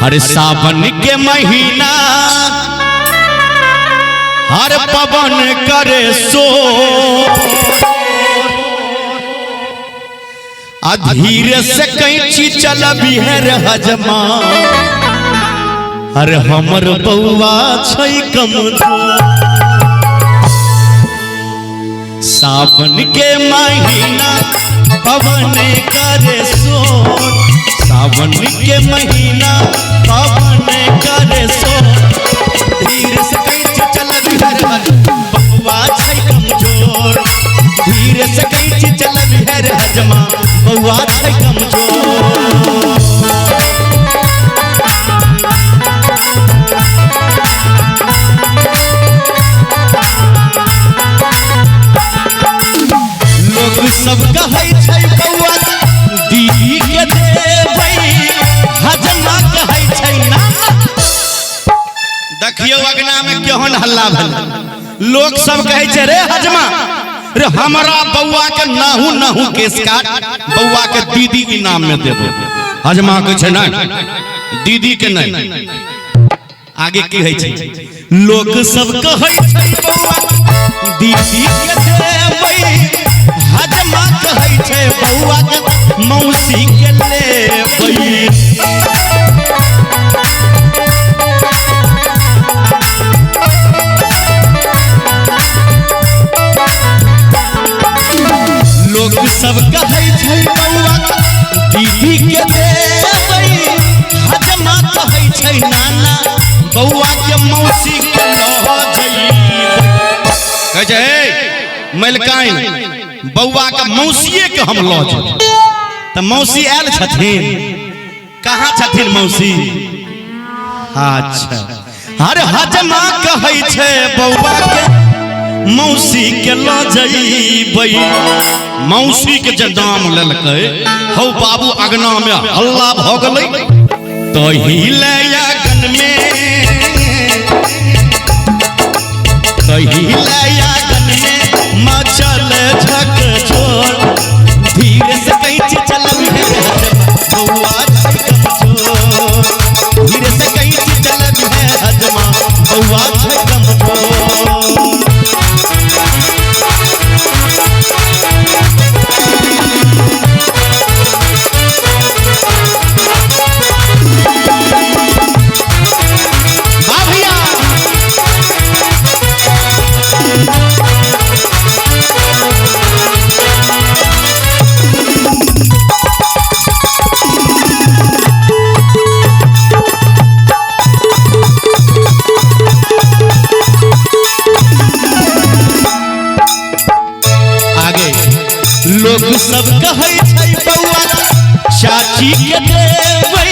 हर सावन के महीना हर पवन करे सो आ धीरे से कैंची चलबी है रे हजमा। अरे हमर बउआ छै कमजोर। सावन के महीना पवन करे शोर, सावन के महीना पवन करे शोर, धीरे से कैंची चलबी है रे हजमा बउआ छै कमजोर। धीरे से कैंची चलबी है रे हजमा बउआ छै कमजोर। लोग सब कहै छै बउआ दीदी के देबै, हजमा कहै छै ना। देखियौ अगना में केहन हल्ला भेलै। लोग सब कहै छै रे हजमा रे हमरा बउआ के नाहू नाहू केस काट, बउआ के दीदी के नाम में देबै। हजमा कहै छै नहीं, दीदी के नहीं। आगे की होइ छै? लोग सब कहै छै बउआ दीदी के देबै, हजमा कहै छै बउआ के मौसी के लेबै। लोग सब कहै छै बउआ दीदी के देबै, हजमा कहै छै नाना बउआ के मौसी के लऽ जइबै। कहै छै हे मलिकाइन बउआ के मौसिए के हम लऽ जेबै। तऽ मौसी आयल छथिन? कहाँ छथिन मौसी? अच्छा, अरे हजमा कहै छै बउआ के मौसी के लऽ जइबै। मौसी के जे नाम लेलकै हौ बाबू अगना में हल्ला भऽ गेलै। तही ले आंगन में, तही ले आंगन में मचल झकझोर, धीरे से कैंची चलबी है रे हजमा बउआ छै कमजोर। धीरे से कैंची चलबी है हजमा बउआ छै कमजोर। वाह भैया, आगे लोग सब कहै छै बउआ चाची के देबै,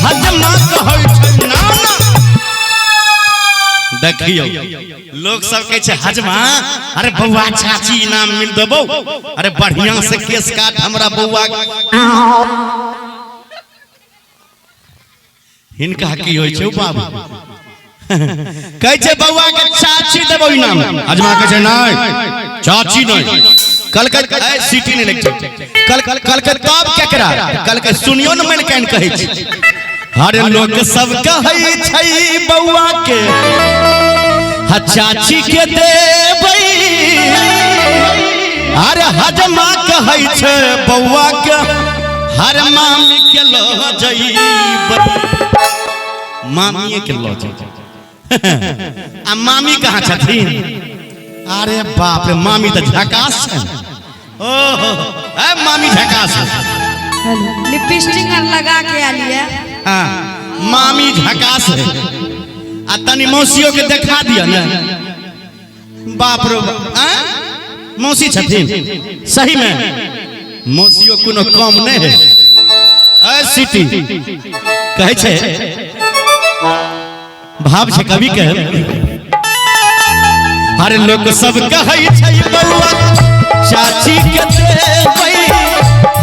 हजमा कहै छै नाना। देखियौ लोग सब कहै छै हजमा अरे बउआ चाची इनाम मिल देबौ, अरे बढ़िया से केस काट हमरा बउआ। हिनका की होइ छै बाबू? कहै छै बउआ के चाची देबौ इनाम। हजमा कहै छै नहीं चाची नहीं। कल के सीटी नहीं लग छै। कल कल के तब केकरा? कल के सुनियो न मलिकाइन कहै छै। हर लोग सब कहै छै बउआ के चाची के देबै, अरे हजमा कहै छै बउआ के हर मामी के लऽ जइबै। मामीए के लऽ जइबै। आ मामी कहाँ छथिन? अरे बाप रे, मामी तऽ झकास छै। ओहो ए मामी झकास है। लिपस्टिक आर लगा के आलिए। हाँ, मामी झकास है। आ तनी मौसियों के देखा दिया ने। बाप रे मौसी छथिन सही में? मौसियों कोनो कम नहीं है। ए सिटी कहै छै भाव छै कवि के। हर लोग सब कहै छै बउआ चाची के देबै,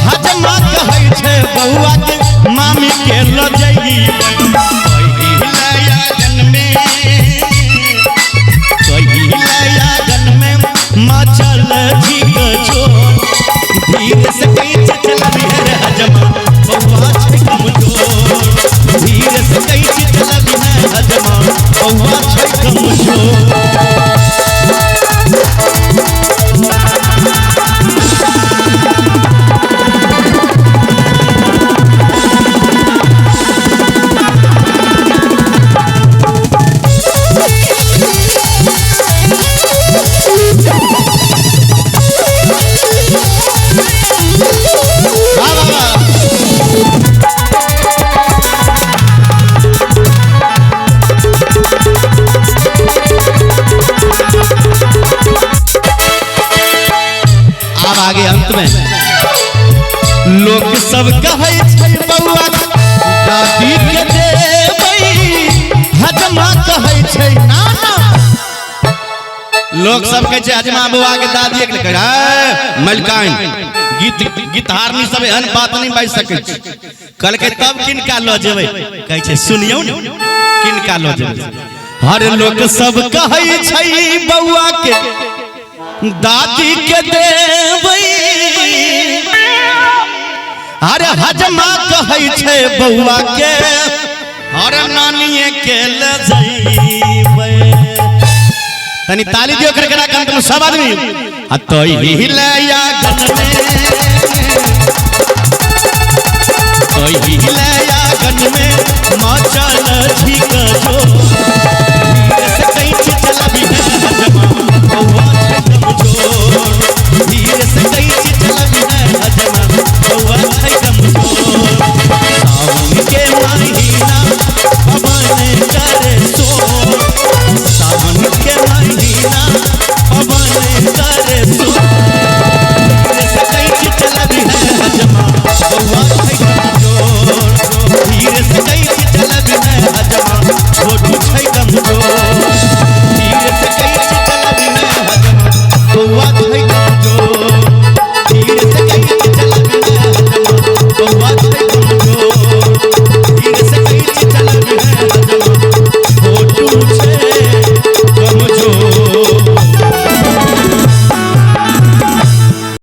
हजमा कहै छै बउआ के मामी के लऽ जइबै। पहिला आंगन में मचल झिकझोर, धीरे से कैंची चलबी है रे हजमा बउआ छै कमजोर। धीरे आगे अंत में लोक सब कहै छै बौआ दादी के देबै, हजमा कहै छै नाना। लोक सब कहै छै हजमा बौआ के दादी के कहै मलकाइन गीत गीतहारनी सब एहन बात नहीं बाजि सकै छै। कहलकै तब किनका लऽ जेबै? कहै छै सुनियौ ने किनका लऽ जेबै। हर लोक सब कहै छै बौआ के दादी के देबै, अरे हजमा कहै छै बौआ के अरे नानिए के ले जइबै। तनी ताली दियो करकरा के अंत में सब आदमी। आ तो ही ले आंगन में, तो ही ले